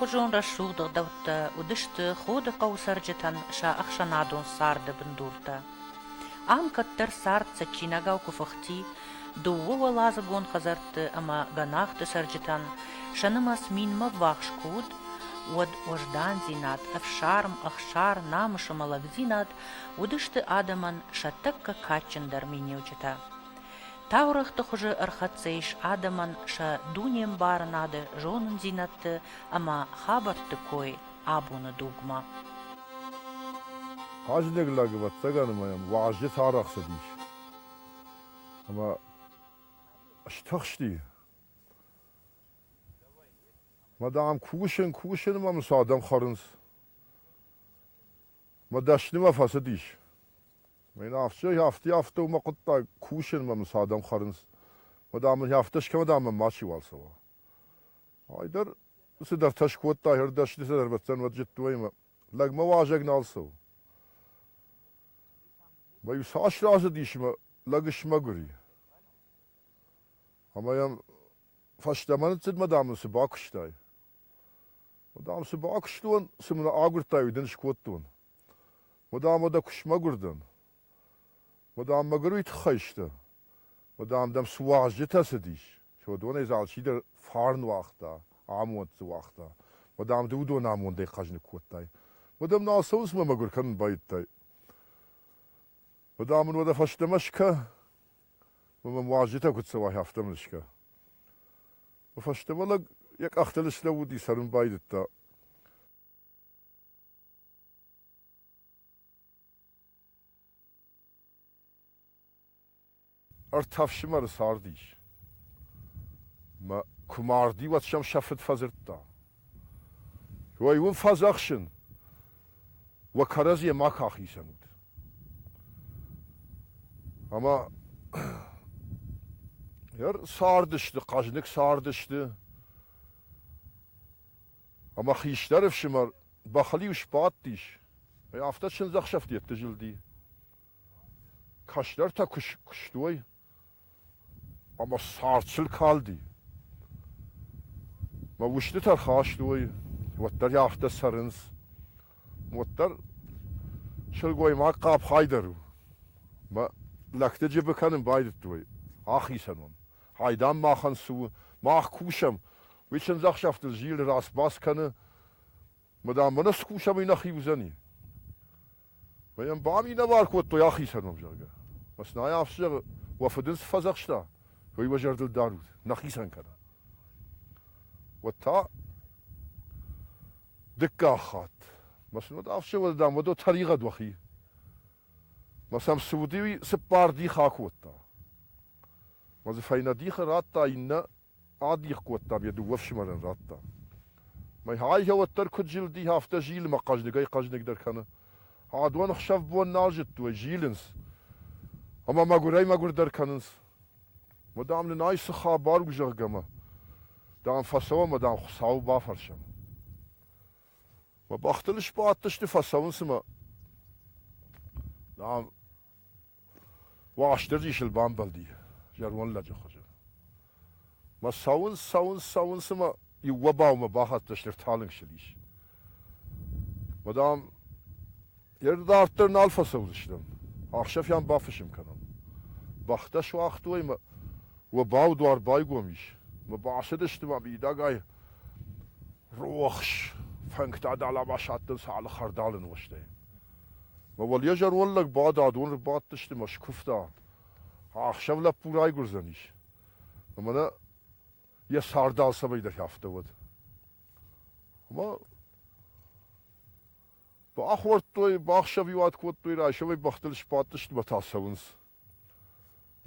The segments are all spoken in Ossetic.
Алыхуызон рӕсугъд ӕгъдӕуттӕ уыдысты Ходы хъӕуы цӕрджытӕн сӕ ӕхсӕнадон царды бындуртӕ. Ам кӕддӕр цард цӕджджинагау куы фыхти, дыууӕуӕладзыгон хӕдзӕртты ӕмӕ гӕнахты цӕрджытӕн сӕ нымӕц минмӕ ввахс куы уыд, уӕд уӕздандзинад, ӕфсарм, ӕхсар, намыс ӕмӕ лӕгдзинад уыдысты адӕмӕн сӕ тӕккӕ кадджындӕр миниуджытӕ. Таурӕгъты хуызы ӕрхӕццӕ ис адӕмӕн сӕ дунембарынады зонындзинӕдты ӕмӕ хабӕртты кой абоны дугмӕ. Хъӕздыг лӕг, ӕвӕццӕгӕн, ӕмӕ йӕм уазджытӕ арӕх цыдис. Ӕмӕ стыхсти. Мӕ, дам, кусын, кусын ӕмӕ мын цы адӕм хӕрынц. Мӕ дӕснымӕ фӕцыдис. Мӕн афтӕ, афтӕ, афтӕ у мӕ хъуыддаг, кусын мӕм цы адӕм хӕрынц. Уӕд ам афтӕ скӕн, уӕд ам мӕм мачиуал цӕуа. Айдӕр цыдӕртӕ скодта, ӕрдӕсны цыдӕр ӕвӕццӕн уӕд зыдтой ӕмӕ лӕгмӕ уазӕг нал цӕуы. Мӕ-иу цас рацыдис ӕмӕ лӕг смӕгуыр и. Ӕмӕ йӕм фӕстӕмӕ ныццыд мӕ, дам, ын цы бакуыстай? Дам, цы бакуыстон, цы мын агуырдтай, уый дын скодтон. Уӕд ам уӕдӕ куы смӕгуыр дӕн. Уӕд ам мӕгуыр уый тыххӕй сты. Уӕд ам дӕм цы уазджытӕ цыдис, уыдонӕй дзы алчидӕр фарн уагъта, амонд дзы уагъта. Уӕд ам ды уыдон амондӕй хъӕзныг кодтай. Уӕд ӕм нал цӕуынц мӕ мӕгуыр кӕнын байдыдтай. Уӕд ам ын уӕдӕ фӕстӕмӕ скӕ, ӕмӕ мӕм уазджытӕ куыд цӕуай, афтӕ мын скӕ. Фӕстӕмӕ лӕг йӕ къӕхтыл слӕууыди, цӕрын байдыдта. Ӕртӕ фсымӕры цардис. Мӕ куы марди, уӕд сӕм сӕ фыд фӕдзырдта. Уӕй уын фӕдзӕхсын, уӕ кӕрӕдзийӕ макуы ахицӕн ут. Ӕмӕ цардысты, хъӕзныг цардысты. Ӕмӕ хистӕр ӕфсымӕр бӕхыл-иу сбадтис, афтӕ чындзӕхсӕвтӕтты зылди. Кӕстӕртӕ куы куыстой, ӕмӕ цард сыл калди. Мӕ устытӕ рхастой, уӕддӕр афтӕ цӕрынц. Уӕддӕр сылгоймаг хъапхай дӕр у. Мӕ лӕгты джыбы кӕнын байдыдтой, ахицӕн уӕм. Айдам махӕн цы у, мах кусӕм, уый чындзӕхсӕвтыл зилы, рацбац кӕны. Мӕ дам, мӕнӕ цы кусӕм, уый нӕхи уыдзӕни. Мӕ йӕм баминӕвар кодтой ахицӕн уӕм, зӕгъгӕ. Мӕ сын ай ӕфсымӕр уӕ фыд ын цы фӕдзӕхста, уый уӕ зӕрдыл дарут, нӕхицӕн кӕнӕм. Уӕд та дыккаг хатт. Мӕ сын уӕд ӕфсымӕр, дам, уӕд тӕригъӕд уӕхи. Мӕ сӕм цы уыди, уый цыппар дихы акодта. Мӕ дзы фӕйнӕ дихы радта, иннӕ адих кодта, йӕ дыууӕ фсымӕрӕн радта. Мӕ хайгӕ уӕддӕр куыд зылди, афтӕ зилы мӕ хъӕздыгӕй-хъӕздыгдӕр кӕны. Адон ӕхсӕв-бон нал зыдтой, зилынц. Ӕмӕ мӕгуырӕй-мӕгуырдӕр кӕнынц. Мӕ, дам, нын ай цы хабар у, зӕгъгӕ мӕ, дам, фӕцӕуӕм ӕмӕ, дам, Хуыцауы бафӕрсӕм. Мӕ бӕхтыл сбадтысты, фӕцӕуынц ӕмӕ, дам, Уастырджи сыл бамбӕлди зӕронд лӕджы хуызы. Мӕ цӕуынц, цӕуынц, цӕуынц ӕмӕ иу уобаумӕ бахӕццӕ сты, ӕрталынг сыл ис. Мӕ, дам, йе дарддӕр нал фӕцӕудзыстӕм, ахсӕв йӕм бафысым кӕнӕм. Бӕхтӕ суагътой ӕмӕ уобау дуар байгом ис. Мӕ бацыдысты мӕ мидӕгӕй рухс фӕнгтӕ дӕлӕмӕ сӕттынц алы хӕрдалы нозтӕй. Мӕ уӕле зӕронд лӕг бады, адон ӕрбадтысты мӕ скуывта. Ӕхсӕв лӕппу райгуырдзӕнис. Ӕмӕ нӕ йӕ цард алцӕмӕй дӕр афтӕ уӕд. Ӕмӕ бахордтой, бахсӕвиуат кодтой, райсомӕй бӕхтыл сбадтысты мӕ та цӕуынц.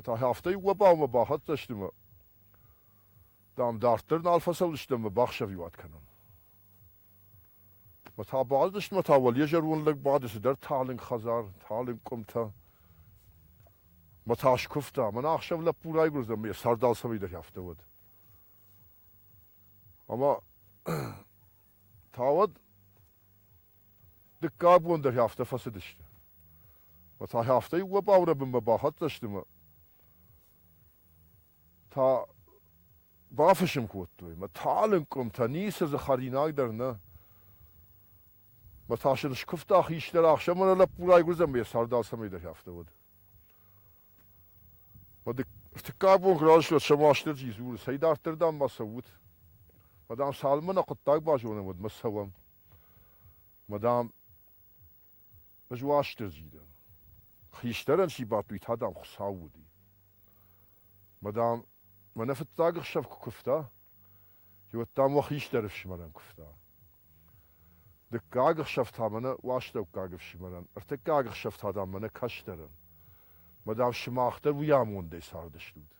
Та афтӕ иу обаумӕ бахӕццӕ сты мӕ, дам, дарддӕр нал фӕцӕудзыстӕм мӕ бахсӕвиуат кӕнӕм. Мӕ та бацыдысты мӕ та уӕле зӕронд лӕг бады цыдӕр талынг хӕдзар, талынг къуымтӕ. Мӕ та скуывта, мӕнӕ ӕхсӕв лӕппу райгуырдзӕн, мӕ йӕ цард алцӕмӕй дӕр афтӕ уӕд. Ӕмӕ та уӕд дыккаг бон дӕр афтӕ фӕцыдысты. Мӕ та афтӕ иу обаурӕбынмӕ бахӕццӕ сты мӕ та. Бафысым кодтой мӕ талынг къуымтӕ, ницы дзы хӕринаг дӕр нӕ. Мӕ та сын скуывта хистӕр ӕхсӕв мӕ лӕппу райгуырдзӕн мӕ йӕ цард алцӕмӕй дӕр афтӕ уыд. Мӕ ӕртыккаг бон куы раластой, сӕ Уастырджи дзуры, цӕй дарддӕр, дам, ма цӕут. Мӕ, дам, цалынмӕ нӕ хъуыддаг базонӕм, уӕдмӕ цӕуӕм. Мӕ, дам, ӕз Уастырджи дӕн. Хистӕрӕн чи бадт, уый та, дам, Хуыцау уыди. Мӕ, дам, мӕнӕ фыццаг ӕхсӕв куы куывта, уӕд, дам, уӕ хистӕр ӕфсымӕрӕн куывта. Дыккаг ӕхсӕв та мӕнӕ астӕуккаг ӕфсымӕрӕн, ӕртыккаг ӕхсӕв та, дам, мӕнӕ кӕстӕрӕн. Мӕ, дам, сымах дӕр уый амондӕй цардыстут.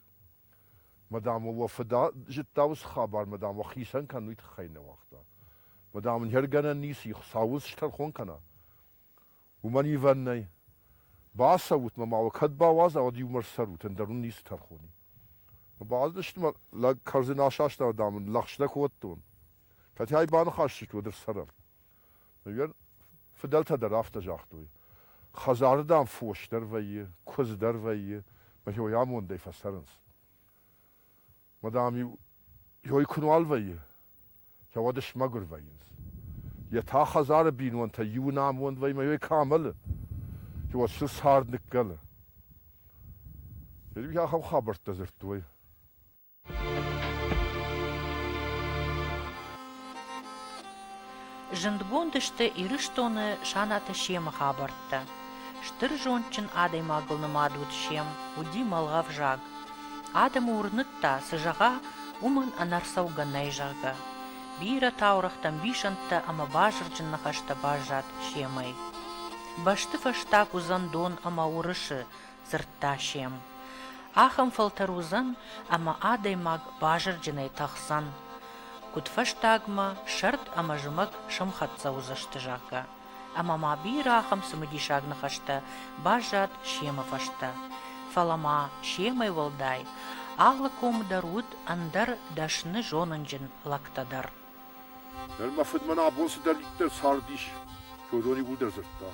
Мӕ, дам, уӕ фыд зыдта уыцы хабар, мӕ, дам, уӕ хицӕн кӕнын уый тыххӕй нӕ уагъта. Мӕ, дам, ын хӕргӕнӕн ницы и, Хуыцау ыл стӕрхон кӕна. Уымӕн ивӕн нӕй. Бацӕут мӕ, ма уӕ кӕд бауадза, уӕд иумӕ рцӕрут, ӕндӕр уын ницы тӕрхон и. Бацыдысты мӕ лӕг кӕрдзын асаста, дам, ын лӕгъстӕ кодтон. Кӕд ӕй баныхӕссит, уӕд ӕрцӕрӕм. Фыдӕлтӕ дӕр афтӕ загътой. Хӕдзары, дам, фос дӕр вӕййы, куыдз дӕр вӕййы, мӕ хой амондӕй фӕцӕрынц. Мӕ, дам-иу хой куы нуал вӕййы, уӕд смӕгуыр вӕййынц. Йӕ та хӕдзары бинонтӕ иу намонд вӕййы, мӕ хой куы амӕлы, уӕд сыл цард ныккӕлы. Ахӕм хабӕрттӕ дзырдтой. Зындгонд сты Ирыстоны Санаты Семы хабӕрттӕ. Стыр зондджын адӕймагыл нымад уыд Сем, уыди мӕлгъӕвзаг. Адӕмы уырныдта, цы зӕгъа, уымӕн ӕнӕрцӕугӕ нӕй, зӕгъгӕ. Бирӕ таурӕгътӕ, ӕмбисӕндтӕ ӕмӕ базырджын ныхӕстӕ баззад Семӕй. Бӕсты фӕстаг уыдзӕн дон ӕмӕ уырысы, дзырдта Сем. Ахӕм фӕлтӕр уыдзӕн, ӕмӕ адӕймаг базырджынӕй тӕхдзӕн. Куыдфӕстагмӕ сӕрд ӕмӕ зымӕг сӕмхӕццӕ уыдзысты, зӕгъгӕ. Ӕмӕ ма бирӕ ахӕм цымыдисаг ныхӕстӕ баззад Семы фӕстӕ. Фӕлӕ ма Семӕй уӕлдай алы комы дӕр уыд ӕндӕр дӕсны зонынджын лӕгтӕ дӕр. Ныр мӕ фыд мӕн абон цыдӕриддӕр цардис, уыдон иууылдӕр дзырдта.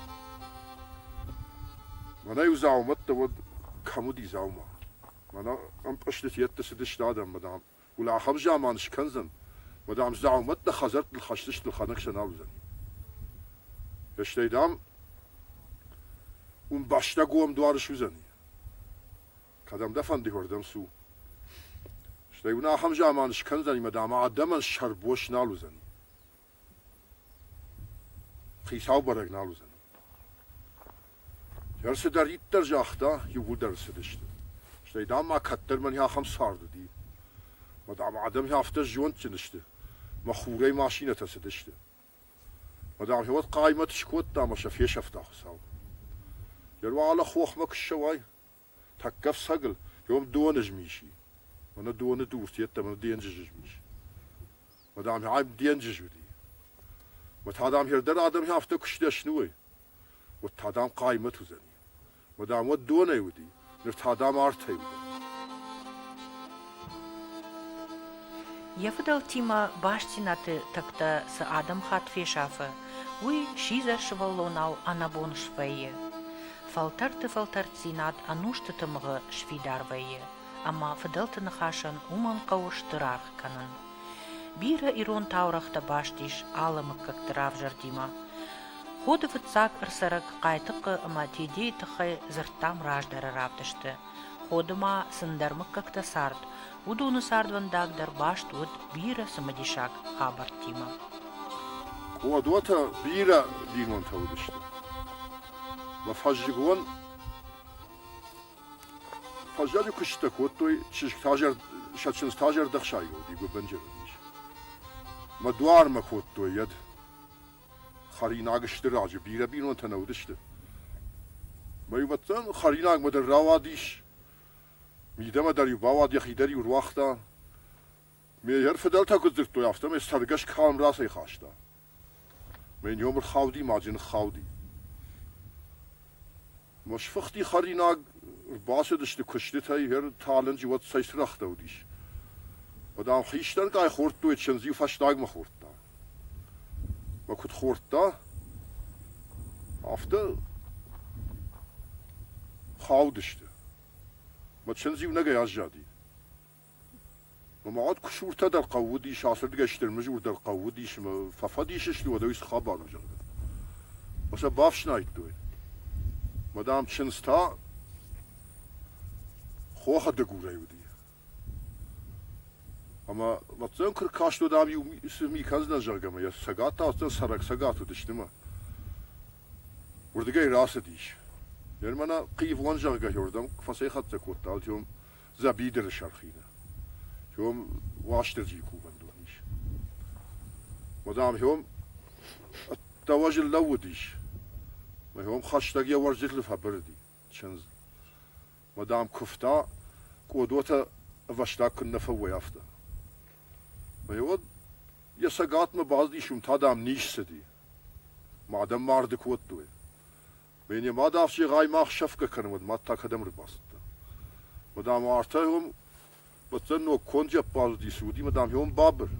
Мӕнӕ-иу дзаумӕттӕ уӕд кӕм уыди дзаума? Мӕнӕ ӕмпъызтыты йедты цыдысты адӕммӕ, дам, уый ахӕм заман скӕндзӕн, мӕ, дам, дзаумӕттӕ хӕдзӕрттыл хӕсдзысты, лхӕнӕг сӕ нал уыдзӕни. Стӕй, дам, уым бӕстӕ гом дуар суыдзӕни. Кӕдӕм дӕ фӕнды, уырдӕм цу. Стӕй уын ахӕм заман скӕндзӕни, мӕ, дам, адӕмӕн сӕрбос нал уыдзӕни. Хицау бӕрӕг нал уыдзӕни. Цыдӕриддӕр загъта, иууылдӕр цыдысты. Стӕй, дам, ма кӕддӕр мӕн ахӕм цард уыди. Мӕ, дам, адӕм афтӕ зондджын сты, мӕ хурӕй машинӕтӕ цыдысты. Мӕ, дам, уӕд хъаймӕт скодта ӕмӕ сӕ фесӕфта Хуыцау. Йӕ уӕлӕ хохмӕ куы ссӕуай, тӕккӕ фцӕгыл, уым доны змис и. Мӕнӕ доны дурты йеддӕмӕ денджызы змис. Мӕ, дам, ай денджыз уыди. Мӕ та, дам, хӕрдӕр адӕм афтӕ куы сдӕсны уой, уӕд та, дам, хъаймӕт уыдзӕни. Мӕ, дам, уӕд донӕй уыди, ныр та, дам, артӕй уыдзӕни. Йӕ фыдӕлтимӕ бастдзинады тӕгтӕ цы адӕмхатт фесафы, уый сидзӕр сывӕллонау ӕнӕбон свӕййы. Фӕлтӕрты фӕлтӕрддзинад ӕнусты тымыгъы сфидар вӕййы, ӕмӕ фыдӕлты ныхасӕн уымӕн хъӕуы стыр аргъ кӕнын. Бирӕ ирон таурӕгътӕ баст ис алы мыггӕгты равзӕрдимӕ. Ходы фыццаг ӕрцӕрӕг Хъайтыхъы ӕмӕ Тедейы тыххӕй дзырдтам раздӕры равдысты. Ходы ма цы ндӕр мыггӕгтӕ цард, уыдоны цардвӕндаг дӕр баст уыд бирӕ цымыдисаг хабӕрттимӕ. Къодотӕ бирӕ бинонтӕ уыдысты. Мӕ фӕззыгон фӕззӕджы куыстытӕ кодтой, чызг та сӕ чындз та зӕрдӕхсайгӕ уыди, гуыбынджын уыдис. Мӕ дуармӕ кодтой йӕд. Хӕринаг стыр раджы бирӕ бинонтӕ нӕ уыдысты. Мӕ ӕвӕццӕгӕн хӕринагмӕ дӕр рауадис, мидӕмӕ дӕр-иу бауад, йӕхи дӕр-иу руагъта. Ме фыдӕлтӕ куыд дзырдтой, афтӕмӕй цӕргӕс калм рацӕйхаста. Мӕ йын ӕрхауди, маджы ныххауди. Мӕ сфыхти хӕринаг, ӕрбацыдысты куыстытӕй, талынджы уӕд цӕй цырӕгътӕ уыдис. Уӕд ам хистӕргай хордтой, чындз-иу фӕстагмӕ хордта. Мӕ куыд хордта, афтӕ хаудысты. Мӕ чындз иунӕгӕй аззади. Мӕ мад куы суртӕ дӕр хъӕу уыдис, ацырдыгӕй стыр мызур дӕр хъӕу уыдис ӕмӕ фӕфӕдис сты, уӕд уый цы хабар у, зӕгъгӕ. Мӕ сӕ бафснайдтой. Мӕ, дам, чындз та хохы дыгурӕй уыди. Ӕмӕ ӕвӕццӕгӕн куы ркаст, уӕд ам иу цы ми кӕндзынӕн, зӕгъгӕ, ӕмӕ йӕ цӕгат та ӕвӕццӕгӕн цӕрӕг цӕгат уыдысты ӕмӕ уырдыгӕй рацыдис. Ныр мӕнӕ Хъивон, зӕгъгӕ, уырдӕм куы фӕцӕйхӕццӕ кодта, уым дзӕбидыры сӕрхины. Хём Уастырджийы кувӕндон ис. Уӕд ам хём ӕддӕуӕзы лӕууыдис. Мӕ хём хӕстӕг йӕ уӕрджытыл фӕбырыди чындз. Уӕд ам куывта, къодотӕ ӕвӕстаг куыннӕ фӕуой, афтӕ. Мӕ уӕд йӕ цӕгатмӕ бацыдис, уым та, дам, низ цыди. Мӕ адӕм марды кодтой. Мӕ мад ӕфсегъӕй мах сӕфгӕ кӕнӕм, уӕд мад та кӕдӕм ӕрбацыдтӕ? Мӕ, дам, артӕ уым бӕттӕн ног конд зӕппадз уыди, цы уыди, мӕ, дам, уым бабыр.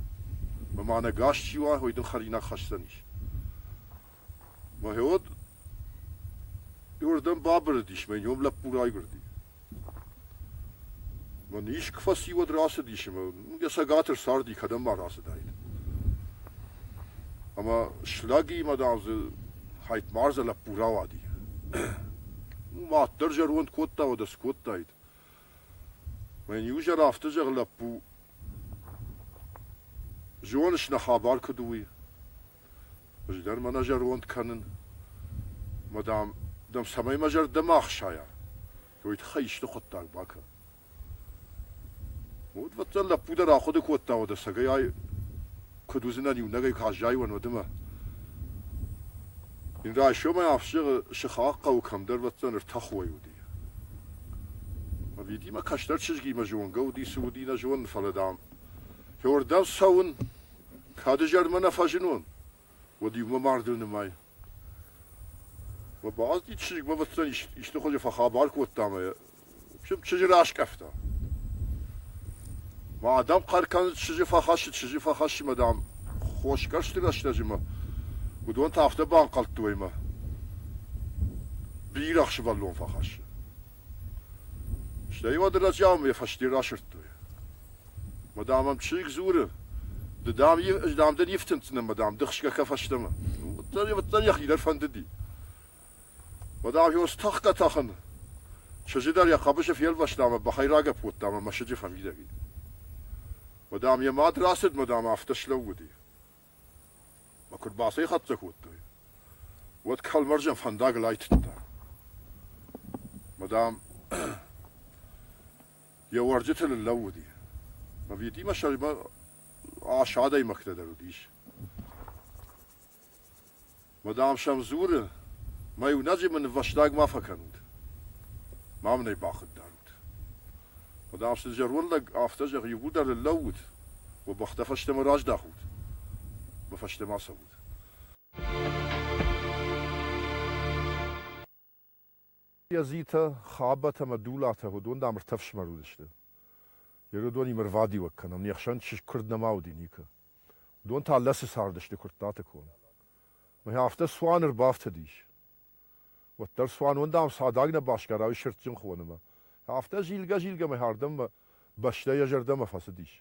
Мӕ мӕнӕ гас чи уа, уый дын хӕринаг хӕсдзӕнис. Мӕ уӕд иуырдӕм бабырыдис, мӕ йын лӕппу райгуырди. Мӕн искуы фӕсивӕд рацыдис ӕмӕ йӕ цӕгаты рцарди, кӕдӕм ма рацыдаид. Ӕмӕ слӕгимӕ, дам, дзы хӕйтмардзӕ лӕппу рауади. Мад дӕр зӕронд кодта, уӕдӕ цы кодтаид. Мӕн иу изӕр афтӕ зӕгъы лӕппу, зоныс, нӕ хабар куыд у, уый. Ӕз дӕр мӕнӕ зӕронд кӕнын. Мӕ, дам, дӕм цӕмӕй мӕ зӕрдӕ ма ӕхсайа, уый тыххӕй исты хъуыддаг бакӕн. Уӕд ӕвӕццӕгӕн лӕппу дӕр ахъуыды кодта, уӕдӕ цӕгӕй ай куыд уыдзынӕн иунӕгӕй куы аззайон, уӕд ӕмӕ йын райсомӕй ӕфсӕры сыхаг хъӕуы кӕмдӕр ӕвӕццӕгӕн ӕртӕ хойы уыди. Ӕви кӕстӕр чызгимӕ зонгӕ уыди, цы уыди, нӕ зонын, фӕлӕ, дам, хеуырдӕм цӕуын, кӕд изӕрмӕ нӕ фӕзынон, уӕд иумӕ мардыл нымай. Мӕ бацыди чызгмӕ, ӕвӕццӕгӕн, исты хуызы фӕхабар кодта ӕмӕ чызджы раскъӕфта. Мӕ адӕм хъӕр кӕнынц, чызджы фӕхӕссы, чызджы фӕхӕссы, мӕ, дам, хосгӕрсты рӕстӕджы мӕ уыдон та афтӕ банхъӕлдтой мӕ бирӕгъ сывӕллон фӕхӕссы. Стӕй уӕд Рӕджиаумӕ йӕ фӕсте расырдтой. Мӕ, дам, ӕм чызг дзуры, ды, дам, ӕз, дам, дын ифтындздзынӕн, мӕ, дам, дыхсгӕ кӕ фӕстӕмӕ. Уӕддӕр йӕхи дӕр фӕндыди. Мӕ, дам, ёз тӕхгӕ-тӕхын чызджы дӕр йӕ хъӕбысы фелвӕста ӕмӕ бӕхӕй рагӕпп кодта ӕмӕ мӕсыджы фӕмидӕг и. Мӕ, дам, йӕ мад рацыд, мӕ, дам, афтӕ слӕууыди. Мӕ куы рбацӕйхӕццӕ кодтой, уӕд кӕлмӕрзӕн фӕндагыл айтыдта. Мӕ, дам, йӕ уӕрджытыл ныллӕууыди. Мӕ Витимӕ сӕрмӕ ас адӕймӕгтӕ дӕр уыдис. Мӕ, дам, сӕм дзуры, мӕ иунӕджы мын нывӕстаг ма фӕкӕнут, ма мын ӕй бахъыгдарут. Мӕ, дам, сын зӕронд лӕг афтӕ зӕгъы, иууылдӕр ныллӕуут, уӕ бӕхтӕ фӕстӕмӕ раздахут, мӕ фӕстӕмӕ цӕут. Езитӕ, Хабӕт ӕмӕ Дулатӕ, уыдон, дам, ӕртӕ ӕфсымӕр уыдысты. Ерыдонимӕ рвадиуӕг кӕнӕм, не хсӕн чызг куырд нӕма уыди никуы. Уыдон та Лӕцы цардысты Куырттаты комы. Мӕ афтӕ цуан ӕрбафтыдис. Уӕддӕр цуанон, дам, цадаг нӕ басгара, уый сырдджын хонымӕ. Афтӕ зилгӕ-зилгӕ мӕ ардӕммӕ бӕстӕ йӕ зӕрдӕмӕ фӕцыдис.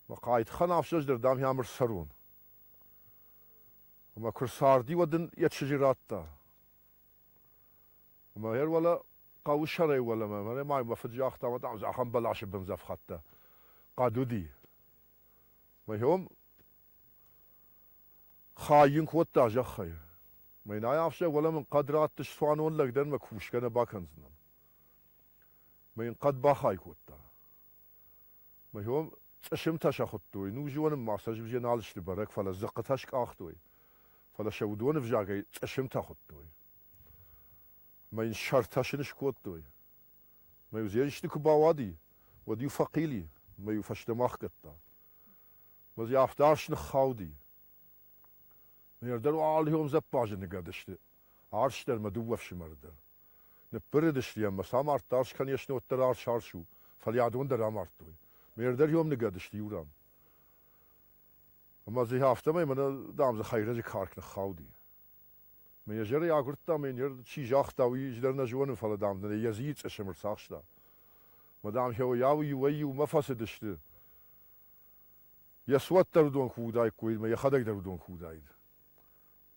Мӕ хъайтыхъӕн ӕфсӕздӕр, дам, ам ӕрцӕрон. Ӕмӕ куы рцарди, уӕд ын йӕ чызджы радта. Ӕмӕ йӕ уӕлӕ хъӕуы сӕрӕй уӕлӕмӕ, мӕнӕ ма мӕ фыд загъта, ӕмӕ, дам, ахӕм бӕласы бындзӕфхӕдтӕ хъӕд уыди. Мӕ хион хай йын кодта зӕххӕй. Мӕнӕй афтӕ уӕлӕ мын хъӕд раттыс, цуанон лӕг дӕр мӕ кусгӕ нӕ бакӕндзынӕн. Мӕ йын хъӕд бахай кодта. Мӕ хион цъысымтӕ сӕ хуыдтой, ну зонын ма сӕ ӕз нал сты бӕрӕг, фӕлӕ дзыхъхъытӕ скъахтой. Фӕлӕ сӕ уыдоны взагӕй цъысымтӕ хуыдтой. Мӕ йын сӕртӕ сын скодтой. Мӕ-иу зиӕнсты куы бауади, уӕд-иу фӕхъил и, мӕ-иу фӕстӕмӕ ахгӕдта. Мӕ дзы афтӕ арс ныххауди. Ме рдӕр алыхуызон зӕппадзы ныгӕд сты, арс дӕр мӕ дыууӕ ӕфсымӕры дӕр. Ныббырыдысты йӕм ӕмӕ сӕ амардта, арс конечно уӕддӕр арс арс у, фӕлӕ адон дӕр амардтой. Ме рдӕр йом ныгӕд сты иу ран. Ӕмӕ дзы афтӕмӕй мӕнӕ, дам, дзы хӕйрӕджы карк ныххауди. Мӕ йӕ зӕрӕй агуырдта, мӕ йын чи загъта, уый ӕз дӕр нӕ зонын, фӕлӕ, дам, нын йӕ зийы цъысым ӕрцахста. Мӕ, дам, хеуыйау иуӕй-иумӕ фӕцыдысты. Йӕ цуат дӕр уыдон куы уыдаиккой ӕмӕ йӕхӕдӕг дӕр уыдон куы уыдаид.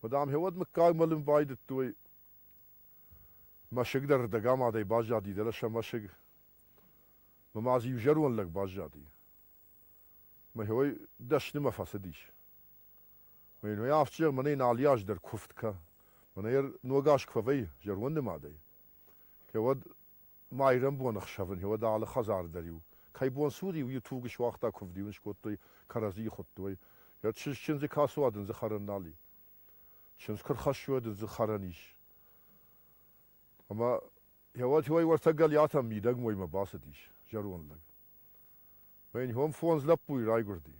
Уӕд ам гъеуӕд мыггаг мӕлын байдыдтой. Мӕсыг дӕр ӕрдӕгамадӕй баззади, дӕлӕ сӕ мӕсыг. Мӕ ма дзы иу зӕронд лӕг баззади. Мӕ гъеуӕй дӕснымӕ фӕцыдис. Мӕ йын уый афтӕ зӕгъ, мӕнӕ йын алыаз дӕр куывд кӕ. Мӕнӕ йӕ ног аз куы фӕвӕййы зӕронд нымадӕй, гъеуӕд майрӕмбон ӕхсӕвын, уӕд алы хӕдзар дӕр-иу, кӕй бон цы уыди, уый туг суагъта, куывд-иу ын скодтой, кӕрӕдзийы хуыдтой. Йӕ чызг чындзы кӕцы уа, дын дзы хӕрӕн нал и. Чындз куы рхӕссы, уӕд ын дзы хӕрӕн ис. Ӕмӕ уӕд уӕй уӕртӕ Гӕлиатӕм мидӕгмоймӕ бацыдис зӕронд лӕг. Мӕ йын уым фондз лӕппуйы райгуырди.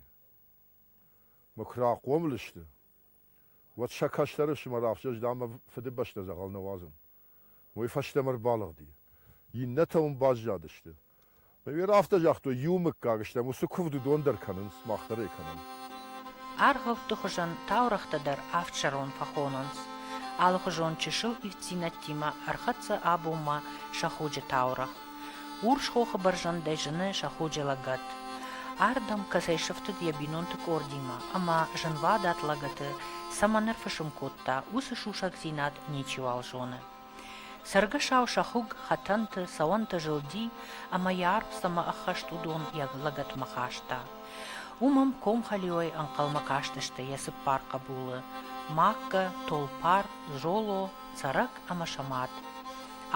Мӕ куы рахъомыл сты, уӕд сӕ кӕстӕр ӕфсымӕр афтӕ дам мӕ фыдыбӕстӕ дзӕгъӕл нӕ уадзын. Уый фӕстӕмӕ ӕрбалыгъди. Иннӕтӕ уым баззадысты. Мӕ афтӕ загътой, иу мыггаг стӕм, уыцы куывд уыдон дӕр кӕнынц, мах дӕр ӕй кӕнӕм. Аргъӕутты хуызӕн таурӕгътӕ дӕр авдсӕрон фӕхонынц. Алыхуызон чысыл ивддзинӕдтимӕ ӕрхӕццӕ абонмӕ Сӕхуджы таурӕгъ. Урс хохы бӕрзӕндӕй зыны Сӕхуджы лӕгӕт. Ардӕм кӕцӕй сыфтыд йӕ бинонты къордимӕ ӕмӕ зынвадат лӕгӕты цӕмӕн ӕрфысым кодта, уыцы сусӕгдзинад ничиуал зоны. Цӕргӕсау Сӕхуыг хӕтӕнты, цӕуӕнты зылди ӕмӕ йӕ арф цӕмӕ ӕххӕст уыдон йӕ лӕгӕтмӕ хаста. Уым ӕм комхӕлиуӕй ӕнхъӕлмӕ кастысты йӕ цыппар хъӕбулы – Макка, Толпар, Золо, Цӕрӕк ӕмӕ сӕ мад.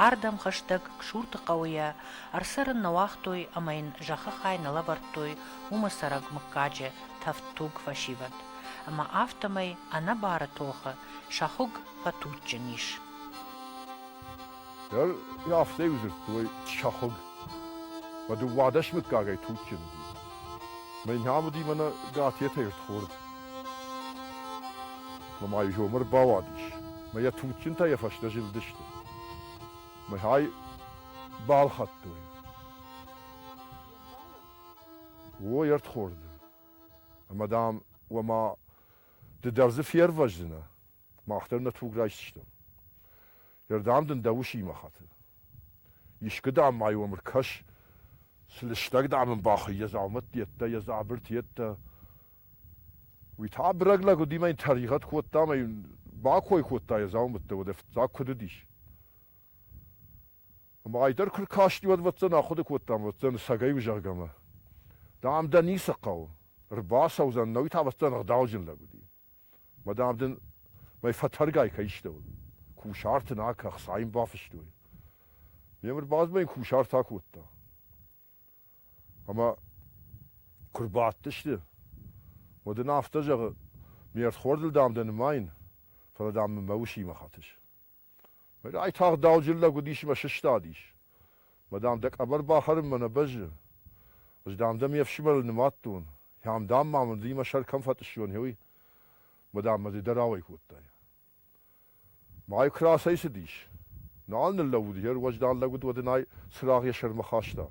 Ардӕм хӕстӕг Ксурты хъӕуы йӕ ӕрцӕрын нӕ уагътой ӕмӕ йын зӕххы хай нӕ лӕвӕрдтой уымы цӕрӕг мыггаджы тӕвдтуг фӕсивӕд. Ӕмӕ афтӕмӕй ӕнӕбары тохы Сӕхуыг фӕтуджджын ис. Афтӕ-иу дзырдтой Сӕхуыг. Мӕ 12 мыггагӕй туджджын уыди. Мӕ нӕм уыди мӕнӕ Гатетӕй ӕрдхорд. Мӕ ма изомы ӕрбауадис. Мӕ йӕ туджджынтӕ йӕ фӕстӕ зылдысты. Мӕ хай балхӕдтой. О, ӕрдхорд. Ӕмӕ, дам, уӕ ма ды дӕр дзы фервӕздзынӕ, мах дӕр нӕ туг райсдзыстӕм. Ердӕм дын дӕ усимӕ хӕты. Искуы, дам, ма иу ӕркӕс, цы лыстӕг, дам, ын бахуый йӕ дзаумӕтты йедтӕ, йӕ дзабырты йедтӕ. Уый та бӕрӕг лӕг уыди мӕ йын тӕригъӕд кодта ӕмӕ йын бакой кодта йӕ дзаумӕттӕ, уӕдӕ фыццаг куыд уыдис. Ӕмӕ ай дӕр куы ркасти, уӕд ӕвӕццӕн ахъуыды кодта, ӕвӕццӕн цӕгӕй у, зӕгъгӕ мӕ. Дам дӕ ницы хъӕуы, ӕрбацӕудзӕн, нӕ уый та ӕвӕццӕн ӕгъдауджын лӕг уыди. Мӕ дам дын мӕ фӕтӕргай кӕй истӕуыл. Кусарт ын акӕ, ӕхца йын бафыстой. Ме мбал мӕ кусарт акодта. Ӕмӕ куы рбадтысты, уӕд ын афтӕ зӕгъы, ме рдхордыл, дам, дӕ нымайын, фӕлӕ, дам, мын мӕ усимӕ хӕтыс. Райтагъд дауджын лӕг уыдис мӕ сыстадис. Мӕ, дам, дӕ къӕбӕр бахӕрынмӕ нӕ бӕззы. Ӕз, дам, дӕ ме фсымӕрыл нымадтон. Ам, дам, ма мын ды мӕ сӕр кӕм фӕтъыссон, уый. Мӕ, дам, мӕ ды дӕр ауӕй кодтай. Мӕй куы рацӕйцыдис, нал ныллӕууыд, йе руӕздан лӕг уыд, уӕд ын ӕй цырагъ йӕ сӕрмӕ хаста.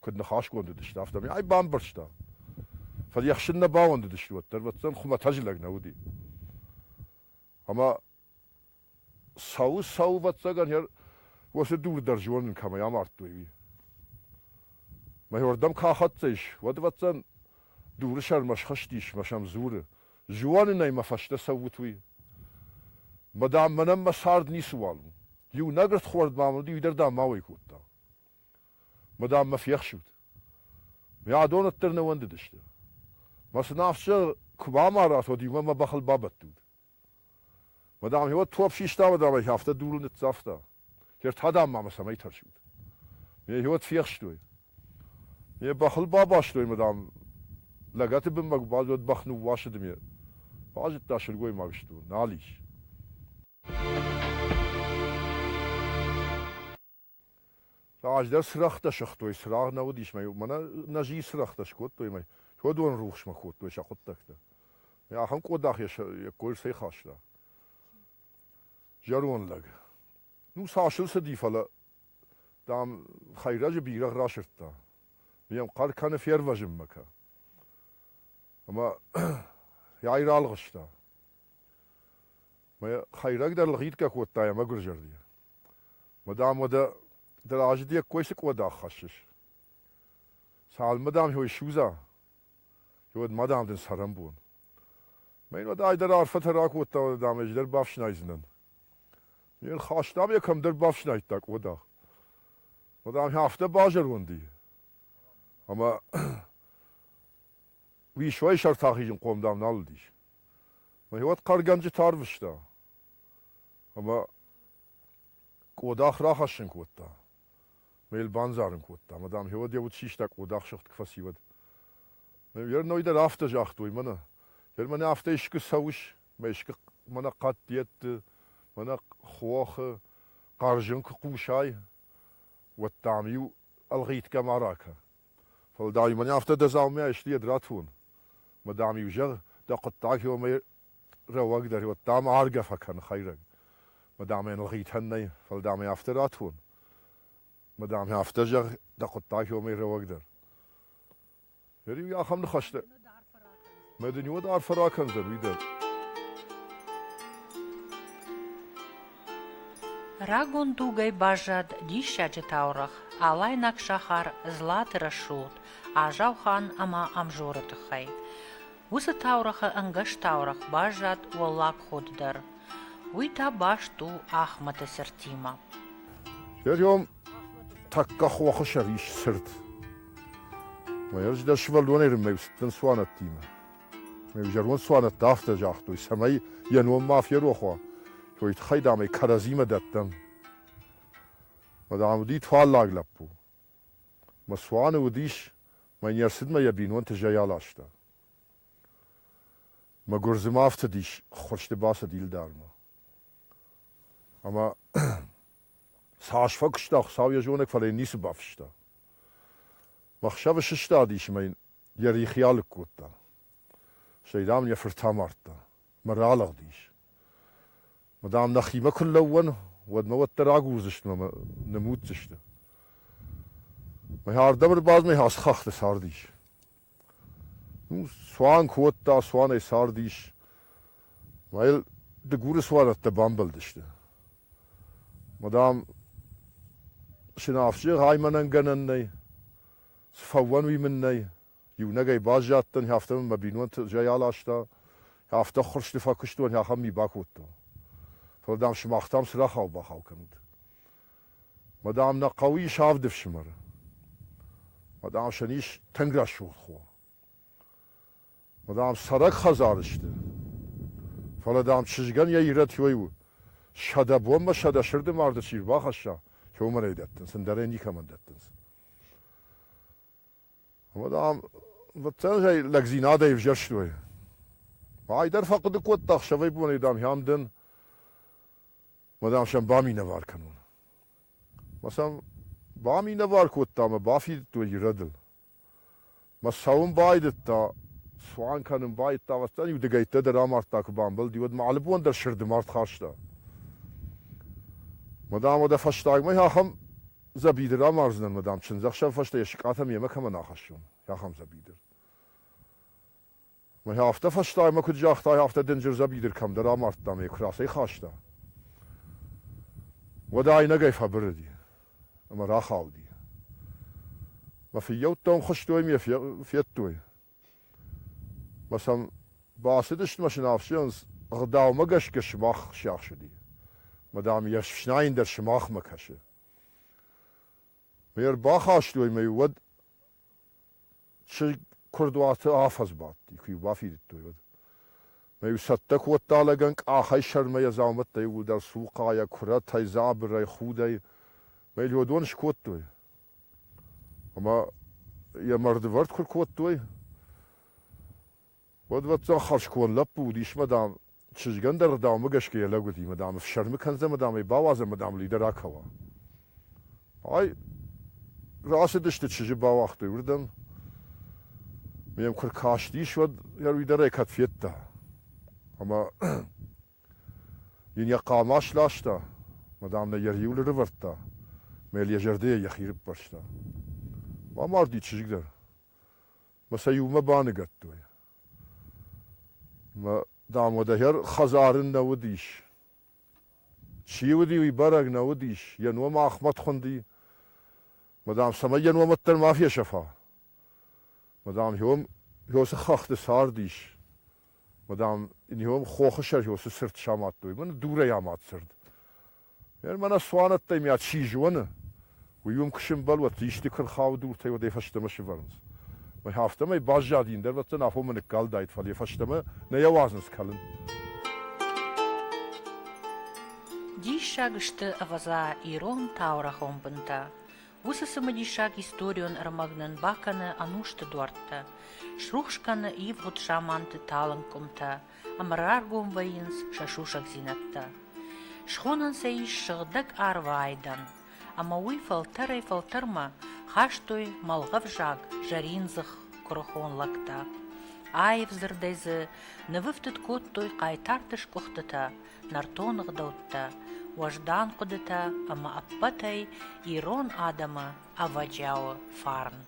Куыд ныхасгонд уыдысты, афтӕмӕй ӕй бамбӕрста. Фӕлӕ йе хсын нӕ бауӕндыдысты уӕддӕр, ӕвӕццӕгӕн, хуымӕтӕджы лӕг нӕ уыди. Ӕмӕ цӕуы, цӕуы, ӕвӕццӕгӕн, йӕ уыцы дур дӕр зонын, кӕмӕй амардтой, уый. Мӕ уырдӕм куы ахӕццӕ ис, уӕд, ӕвӕццӕгӕн, дуры сӕрмӕ схызтис мӕ сӕм дзуры: Зонын ӕй, мӕ фӕстӕ цӕут, уый. Мӕ, дам, мӕнӕн мӕ цард ницыуал у. Иунӕг ӕрдхорд ма мын уыди, уый дӕр, дам, ма уӕй кодта. Мӕ, дам, мӕ фехсут. Мӕ адон ӕддӕр нӕ уӕндыдысты. Мӕ сын афтӕ куы бамарат, уӕд иумӕ мӕ бӕхыл бабӕттут. Мӕ, дам, уӕд топ систа, мӕ, дам, ӕй афтӕ дурыл ныццавта. Ӕртӕ, дам, ма мӕ цӕмӕй тӕрсут. Ме уӕд фехстой. Ме бӕхыл бабастой, мӕ, дам, лӕгӕты бынмӕ куы базыд, уӕд бӕх ныууасыд ме. Базыдта, сылгоймаг сты, нал ис. Раздӕр цырӕгътӕ сыгътой, цырагъ нӕ уыдис, мӕ мӕнӕ нӕзыйы цырӕгътӕ скодтой мӕ уыдон рухсмӕ кодтой сӕ хъуыддӕгтӕ. Ахӕм къодах йӕ ккой ӕрцӕйхаста. Зӕронд лӕг. Ну, цас ыл цыди, фӕлӕ, дам, хӕйрӕджы бирӕгъ расырдта. Йӕм хъӕр кӕны фервӕзынмӕ кӕ. Ӕмӕ йӕ ралгъыста. Мӕ хӕйрӕг дӕр лгъитгӕ кодта йӕ мӕгуыр зӕрдийӕ. Мӕ, дам, уӕдӕ дӕ разы де ккой цы къодах хӕссыс? Цалынмӕ, дам, хой судза. Уӕд ма, дам, дын цӕрӕнбон. Мӕ йын уӕд айдӕр арфӕтӕ ракодта, уӕд, дам, ӕз дӕр бафснайдзынӕн. Не рхастам йӕ кӕмдӕр бафснайдта къодах. Уӕд ам афтӕ базӕронд и, ӕмӕ уисойы сӕрты ахизынхъом, дам, нал уыдис. Мӕ уӕд хъӕргӕнджытӕ арвыста ӕмӕ къодах рахӕссын кодта. Мӕ йыл бандзарын кодта. Ӕмӕ, дам, уӕд йӕ уд систа къодах сыгъд куы фӕци, уӕд. Ной дӕр афтӕ загътой мӕнӕ. Йер мӕнӕ афтӕ искуы цӕуыс, мӕ искуы мӕнӕ хъӕддӕтты, мӕнӕ хохы хъӕрзын куы хъусай, уӕд, дам-иу ӕлгъитгӕ ма ракӕ. Фӕлӕ, дам-иу мӕнӕ афтӕ дӕ дзаумӕ исты йед ратон. Мӕ, дам-иу зӕгъ, дӕ хъуыддаг уымӕй рӕуӕгдӕр, уӕд, дам, аргӕ фӕкӕны хӕйрӕг. Мӕ, дам, ӕй ӕлгъитӕн нӕй, фӕлӕ, дам, ӕй афтӕ ратон. Мӕ, дам, афтӕ зӕгъ, дӕ хъуыддаг уымӕй рӕуӕгдӕр. Ӕриу ахӕм ныхӕстӕ. Мӕ дын уӕд арфӕ ракӕндзӕн уый дӕр. Рагон дугӕй баззад диссаджы таурӕгъ алайнаг сахар Златы рӕсугъд Азаухан ӕмӕ Ӕмзоры тыххӕй. Уыцы таурӕгъы ӕнгӕс таурӕгъ баззад Уӕллаг Ходы дӕр. Уый та баст у Ахмӕты цыртимӕ. Серьем тӕккӕ хохы сӕр ис цырт. Мӕ ӕз дӕр сывӕллонӕй рынмӕ цыдтӕн цуанӕттимӕ. Ме взӕрон цуанӕттӕ афтӕ загътой, цӕмӕй йӕ ном ма ферох уа, уый тыххӕй, дам, ӕй кӕрӕдзимӕ дӕттӕм. Мӕ, дам, уыди туаллаг лӕппу. Мӕ цуаны уыдис, мӕ не рцыдмӕ йӕ бинонты зӕй аласта. Мӕ гуырдзымӕ афтыдис, ххуырсты бацыд Илдармӕ. Ӕмӕ цас фӕкуыста, Хуыцау йӕ зонӕг, фӕлӕ йын ницы бафыста. Мӕ хсӕвы сыстадис ӕмӕ йын йӕ рихи алыг кодта. Стӕй, дам, йӕ фырт амардта. Мӕ ралыгъдис. Мӕ, дам, нӕхимӕ куы нлӕууӕн, уӕд мӕ уӕддӕр агурдзысты ӕмӕ мӕ нымуддзысты. Мӕ ардӕм ӕрбадзмӕ ацы хӕхты цардис. Ну, цуан кодта, цуанӕй цардис. Мӕ йыл Дыгуры цуанӕттӕ бамбӕлдысты. Мӕ, дам, сынафсӕг ай мӕнӕн гӕнӕн нӕй, цы фӕуӕн уый мын нӕй. Иунӕгӕй баззадтӕн, афтӕ мын мӕ бинонты зӕй аласта, афтӕ ӕххуырсты фӕкуыстон, ахӕм ми бакодтон. Фӕлӕ, дам, сымах, дам, цы рахау-бахау кӕнут? Мӕ, дам, нӕ хъӕуы ис авд ӕфсымӕры. Мӕ, дам, сӕм ис тынг рӕсугъд хо. Мӕ, дам, цӕрӕг хӕдзар сты. Фӕлӕ, дам, чызгӕн йӕ ирӕд уый у. 100 бонмӕ 100 сырды марды чи рбахӕсса, уымӕн ӕй дӕттынц, ӕндӕр ӕй никӕмӕн дӕттынц. Ӕмӕ, дам, ӕвӕццӕгӕн, лӕгдзинадӕй ӕвзӕрстой. Айдӕр фӕхъуыды кодта ӕхсӕвӕй-бонӕй, дам, ам дӕн, мӕ, дам, сӕм баминӕвар кӕнон. Мӕ сӕм баминӕвар кодта ӕмӕ бафидыдтой ирӕдыл. Мӕ цӕуын байдыдта, цуан кӕнын байдыдта, ӕвӕццӕгӕн иу дыгӕйттӕ дӕр амардта, куы бамбӕлди, уӕд ма алы бон дӕр сырды мард хаста. Мӕ, дам, уӕдӕ фӕстагмӕ ахӕм дзӕбидыр амардзынӕн, мӕ, дам, чындзӕхсӕв фӕстӕ йӕ сыкъатӕм йемӕ кӕмӕн ахӕссон, ахӕм дзӕбидыр. Мӕ афтӕ фӕстагмӕ куыд загътай, афтӕ дынджыр дзӕбидыр кӕмдӕр амардта ӕмӕ йӕ куы рацӕйхаста, уӕд айнӕгӕй фӕбырыди ӕмӕ рахауди. Мӕ фыййӕуттӕ уым хызтой ӕмӕ йӕ федтой. Мӕ сӕм бацыдысты мӕ сын ӕфсӕнц ӕгъдаумӕ гӕсгӕ сымах сиахс уыди. Мӕ, дам, йе фснайын дӕр сымахмӕ кӕсы. Мӕ ӕрбахастой мӕ уӕд чызг куырдуаты афӕдз бадти, куы-иу бафидыдтой, уӕд. Мӕ-иу цӕттӕ кодта лӕгӕн къахӕй сӕрмӕ йӕ дзаумӕттӕ иууылдӕр цухъайӕ, куырӕтӕй, дзабырӕй, худӕй. Мӕ йыл уыдон скодтой. Ӕмӕ йӕ мӕрдывӕрд куы ркодтой, уӕд, ӕвӕццӕгӕн, хӕрзконд лӕппу уыдис мӕ, дам, чызгӕн дӕр ӕгъдаумӕ гӕсгӕ йӕ лӕг уыди, мӕ, дам, ӕфсӕрмы кӕндзӕн, мӕ, дам, ӕй бауадзӕм, мӕ, дам, лидер акӕуа. Ай рацыдысты, чызджы бауагътой уырдӕм. Ме йӕм куы ркастис, уӕд йӕ уый дӕр ӕй кӕд федта. Ӕмӕ йын йӕ хъама сласта, мӕ, дам, нӕ йӕ риуыл ӕрӕвӕрдта, мӕ йыл йӕ зӕрдӕйӕ йӕхи рыппӕрста. Амарди чызг дӕр. Мӕ сӕ иумӕ баныгӕдтой. Мӕ, дам, уӕдӕ хӕдзары нӕ уыдис. Чи уыди, уый бӕрӕг нӕ уыдис. Йӕ ном Ахмӕт хуынди. Мӕ, дам, цӕмӕй йӕ ном уӕддӕр ма фесӕфа. Мӕ, дам, йом Уыцы хӕхты цардис, мӕ, дам, ын хохы сӕр уыцы цырт самадтой, мӕнӕ дурӕй амад цырт. Мӕнӕ цуанӕттӕй мӕ чи зоны, уый уым куы сымбӕлы, уӕд исты куы рхауы дуртӕй, уӕд ӕй фӕстӕмӕ сывӕрынц. Мӕ афтӕмӕй баззади, ӕндӕр ӕвӕццӕн афонмӕ ныккалдаид, фӕлӕ йӕ фӕстӕмӕ нӕ йӕ уадзынц кӕлын. Диссаг сты, ӕвӕдза, ирон таурӕгъон бынтӕ. Уыцы цымыдисаг историон ӕрмӕг нын бакӕны ӕнусты дуӕрттӕ, срухс кӕны ивгъуыд заманты талынг къуымтӕ ӕмӕ раргом вӕййынц сӕ сусӕгдзинӕдтӕ. Схонӕн сӕ ис сыгъдӕг арвы айдӕн, ӕмӕ уый фӕлтӕрӕй-фӕлтӕрмӕ хастой мӕлгъӕвзаг зӕриндзых куырыхон лӕгтӕ. Аив дзырдӕй дзы нывӕфтыд кодтой хъайтарты сгуыхтытӕ, нӕртон ӕгъдӕуттӕ, уӕздан хъуыдытӕ ӕмӕ ӕппӕтӕй ирон адӕмы ӕвӕджиауы фарн.